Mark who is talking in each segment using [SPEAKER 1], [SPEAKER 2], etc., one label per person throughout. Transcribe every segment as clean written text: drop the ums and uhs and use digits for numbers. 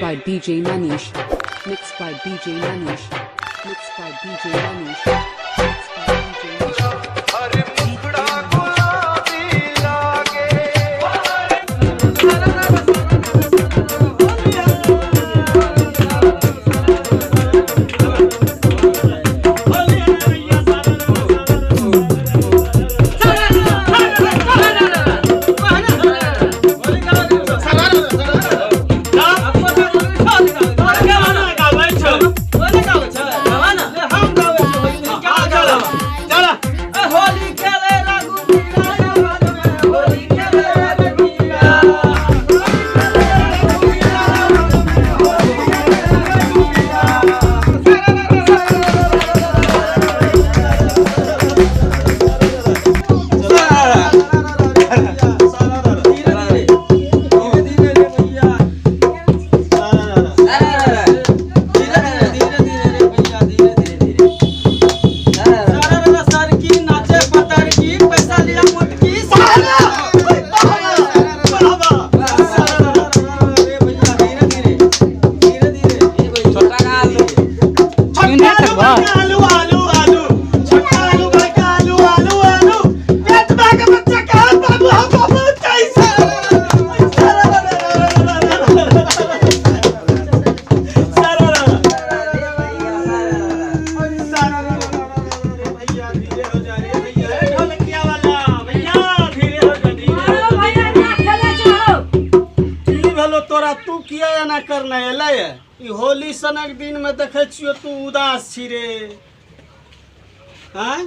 [SPEAKER 1] by DJ Manish. Mixed by DJ Manish. Mixed by DJ Manish. Mixed by DJ Manish.
[SPEAKER 2] अरे मुखड़ा गुलाबी लागे।
[SPEAKER 3] आलू आलू आलू छोटा आलू बड़का आलू आलू आलू पेट में के बच्चा का बाबू हम बाबू कैसे।
[SPEAKER 4] तोरा तू किया एना करना एलै ई होली सनक दिन में देखे छियो तू उदास छी रे। हैं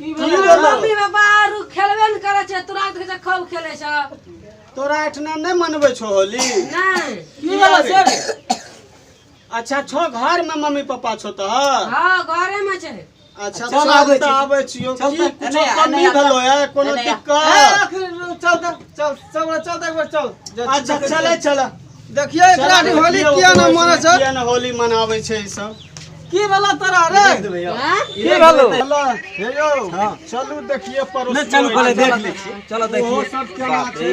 [SPEAKER 5] की भेलो? मम्मी पापा आरू खेलबे न करे छै, तोरा देखे छै खूब खेले छै।
[SPEAKER 4] तोरा एठना नहीं मनबै छो होली?
[SPEAKER 5] नहीं।
[SPEAKER 4] की भेलो से रे? अच्छा छो घर में मम्मी पापा छो तो?
[SPEAKER 5] हां घरे में छै।
[SPEAKER 4] अच्छा
[SPEAKER 6] चल आबै
[SPEAKER 4] चल
[SPEAKER 6] छी।
[SPEAKER 4] आबै छियो।
[SPEAKER 6] चल
[SPEAKER 4] की
[SPEAKER 6] तऽ,
[SPEAKER 4] कुछो
[SPEAKER 6] एने आ,
[SPEAKER 4] कमी
[SPEAKER 6] एने आ,
[SPEAKER 4] भेलो है? कोनो
[SPEAKER 6] एने आ।
[SPEAKER 4] दिक्कत?
[SPEAKER 7] चल चल चल चल एक बार चल।
[SPEAKER 4] अच्छा चले चल।
[SPEAKER 7] देखिए एकरा होली किया ना मने छै,
[SPEAKER 4] किया ना होली मनाबै छै ई सब?
[SPEAKER 7] की भेला तोरा रे?
[SPEAKER 5] हैं?
[SPEAKER 6] की भेलो?
[SPEAKER 4] हे यौ चलू देखिए पड़ोस।
[SPEAKER 6] नहि चलू पहिले देख लै छियै। चलो
[SPEAKER 4] ओहो
[SPEAKER 6] देखिए
[SPEAKER 4] सब केना छै।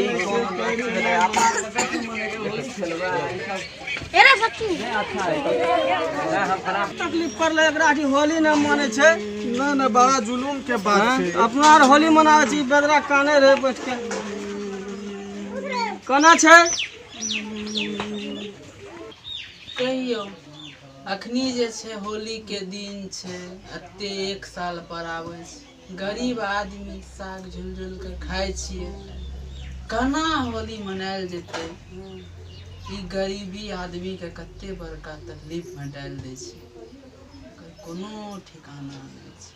[SPEAKER 7] तकलीफ पड़ले एकरा होली ना मने छै।
[SPEAKER 4] ना ना बड़ा जुलूम के बात छै।
[SPEAKER 7] अपना आर होली मनाबै छी, बेदरा काने रहे बैठ के कोना छै।
[SPEAKER 8] कहियो अखनी जे छै होली के दिन छै, एते एक साल पर आबै छै। गरीब आदमी साग झुल झुल के खाइ छियै, केना होली मनायल जेतै? ई गरीबी आदमी के कते बड़का तकलीफ में डालि दै छै, ओकर कोनो ठिकाना नहि छै।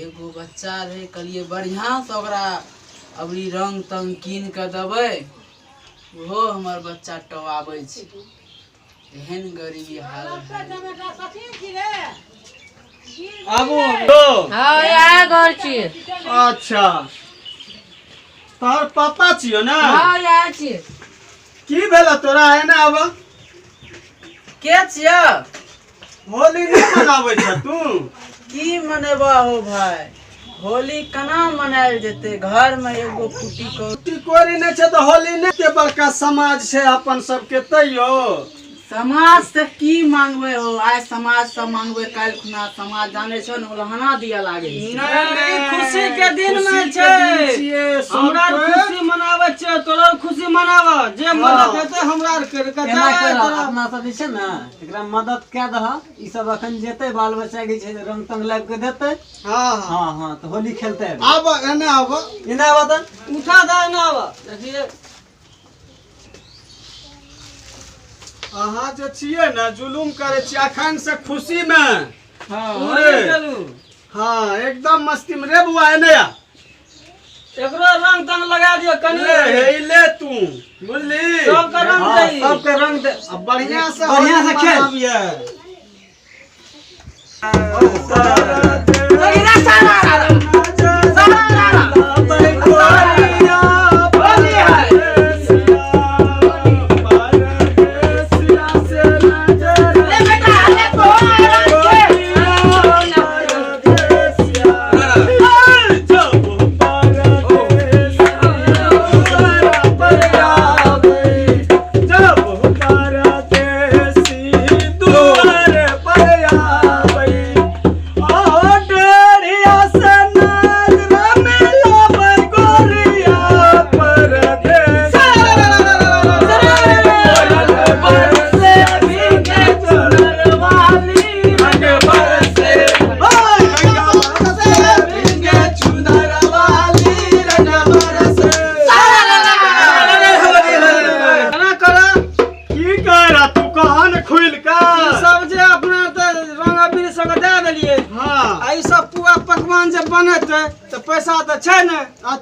[SPEAKER 8] एगो बच्चा रहै, कहलियै बढ़िआँ से ओकरा अबरी रंग तंग कीन कऽ देबै, ओहो हमर बच्चा टवाबै छै। एहन गरीबी हाल है।
[SPEAKER 4] आबू।
[SPEAKER 5] हां या घर छी।
[SPEAKER 4] अच्छा तोहर पापा छियो ना?
[SPEAKER 5] हां या छी।
[SPEAKER 4] की भेलो तोरा? एने आब।
[SPEAKER 8] के छियै?
[SPEAKER 4] होली नहीं मनाबै छ तू?
[SPEAKER 8] की मनेबा हो भाई, होली केना मनायल जेतै? घर में एगो कुटी
[SPEAKER 4] कोरी नहीं छै तऽ होली नहीं के बड़का समाज छै अपन सबके। तैयो
[SPEAKER 8] समाज से की मांगबे हो? आइ समाज से मांगबे, काल्हि खुना समाज जाने छौ ने उलहना दिया लागे छै।
[SPEAKER 7] खुशी के दिन में
[SPEAKER 4] खुशी के
[SPEAKER 7] छै,
[SPEAKER 4] दिन छियै, सब
[SPEAKER 7] हमरा आर
[SPEAKER 4] कोइ।
[SPEAKER 7] खुशी मनाबै छियै, तोरा आर खुशी मनाब, जे मदद हेतै हमरा आर कर के
[SPEAKER 6] एना
[SPEAKER 7] दे
[SPEAKER 6] कर
[SPEAKER 7] तोरा।
[SPEAKER 6] अपना सब जे छै ने एकरा मदद कए दह। ई सब अखन जेतै बाल बच्चा के छै रंग तंग लाबि के देतै।
[SPEAKER 4] हाँ हाँ
[SPEAKER 6] हाँ हाँ तऽ होली खेलतै।
[SPEAKER 4] आब एने आब।
[SPEAKER 6] एना आब तऽ
[SPEAKER 7] उठा दे एना आब। देखिए
[SPEAKER 4] अहाँ जे छियै ने जुलूम करै छियै अखन से खुशी में।
[SPEAKER 7] हां
[SPEAKER 4] पूरे।
[SPEAKER 7] चलू।
[SPEAKER 4] हाँ एकदम मस्ती में रे बुआ एने आ।
[SPEAKER 7] एकरो रंग तंग लगा दियो कनी।
[SPEAKER 4] ले हे ले तू बुझली।
[SPEAKER 7] सबके रंग
[SPEAKER 6] हाँ,
[SPEAKER 7] दही।
[SPEAKER 6] सबके रंग दे।
[SPEAKER 4] अब बढ़िया से
[SPEAKER 6] बढ़िया से
[SPEAKER 4] होली
[SPEAKER 6] खेल।
[SPEAKER 4] मनाबियै।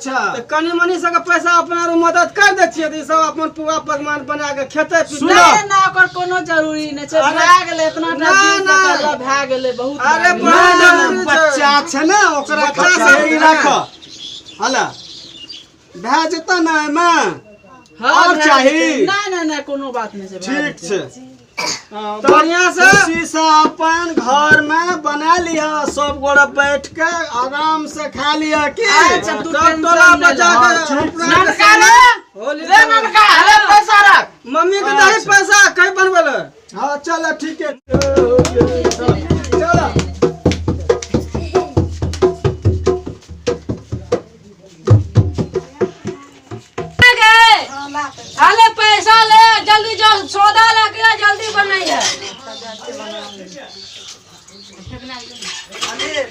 [SPEAKER 4] अच्छा।
[SPEAKER 7] तऽ कनि मनि सबके पैसा अपना आर मदद कर दै छियै तऽ ई सब अपन पुआ पकवान बना के खेतै पीतै।
[SPEAKER 4] सुनो।
[SPEAKER 8] नहि नहि, ओकर कोनो जरूरी नहि छै।
[SPEAKER 7] अरे,
[SPEAKER 8] भए गेलै इतना टा
[SPEAKER 7] ना,
[SPEAKER 8] दिन
[SPEAKER 7] ना।
[SPEAKER 8] से करला भए गेलै बहुत।
[SPEAKER 7] अरे,
[SPEAKER 8] भए गेलै।
[SPEAKER 7] बड़ा
[SPEAKER 4] ना, ना,
[SPEAKER 7] जरूरी छै।
[SPEAKER 4] बच्चा छै ने ओकरा
[SPEAKER 7] बच्चा
[SPEAKER 4] बच्चा
[SPEAKER 7] सब
[SPEAKER 4] ई राख हला भए जेतै ने एहिमे?
[SPEAKER 8] हँ,
[SPEAKER 4] और
[SPEAKER 8] भए
[SPEAKER 4] चाही?
[SPEAKER 8] जेतै। नहि नहि नहि, कोनो बात नहि छै, भए
[SPEAKER 4] ठीक
[SPEAKER 8] जेतै।
[SPEAKER 4] छै।
[SPEAKER 7] हँ, बढ़िआँ से
[SPEAKER 4] खुशी से अपन घर में बना लिह, सब गोरा बैठ के आराम से खा लिह की।
[SPEAKER 8] अच्छा, तू
[SPEAKER 7] सब
[SPEAKER 8] टेंशन
[SPEAKER 7] टोला
[SPEAKER 8] नहि
[SPEAKER 7] बचा
[SPEAKER 8] ले।
[SPEAKER 7] के
[SPEAKER 4] हाँ, ठीक
[SPEAKER 7] अपना आरके
[SPEAKER 8] ननका
[SPEAKER 7] सामने
[SPEAKER 8] रे
[SPEAKER 7] होली
[SPEAKER 8] रे ननका, अरे पैसा रख।
[SPEAKER 7] मम्मी के दही पैसा कहीं बनबै ले।
[SPEAKER 4] हाँ चलो ठीक है, चलो।
[SPEAKER 5] गए अरे पैसा ले, जल्दी जो सौदा लेके आ, जल्दी बनाइए।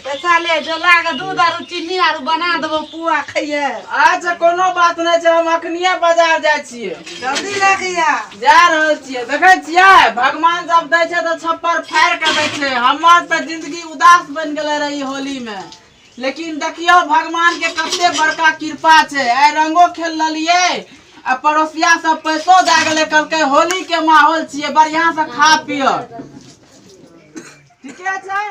[SPEAKER 9] पैसा ले जो लागे दूध आरू चीनी आरू बना देबो, पुआ खाइए।
[SPEAKER 8] अच्छा, कोनो बात नहि छै, हम अखनिये बाजार जाइ छियै।
[SPEAKER 9] जल्दी लेके आ।
[SPEAKER 8] जा रहल छियै। देखै छियै, भगवान जब दै छै तऽ छप्पर फाड़ि के दै छै। हमर तऽ जिंदगी उदास बनि गेलै रही होली मे, लेकिन देखियौ भगवान के कते बड़का कृपा छै। आइ रंगो खेल लेलियै आ पड़ोसिया सब पैसो दए गेलै। कहलकै होली के माहौल छियै, बढ़िया से खा पिय। ठीके छै,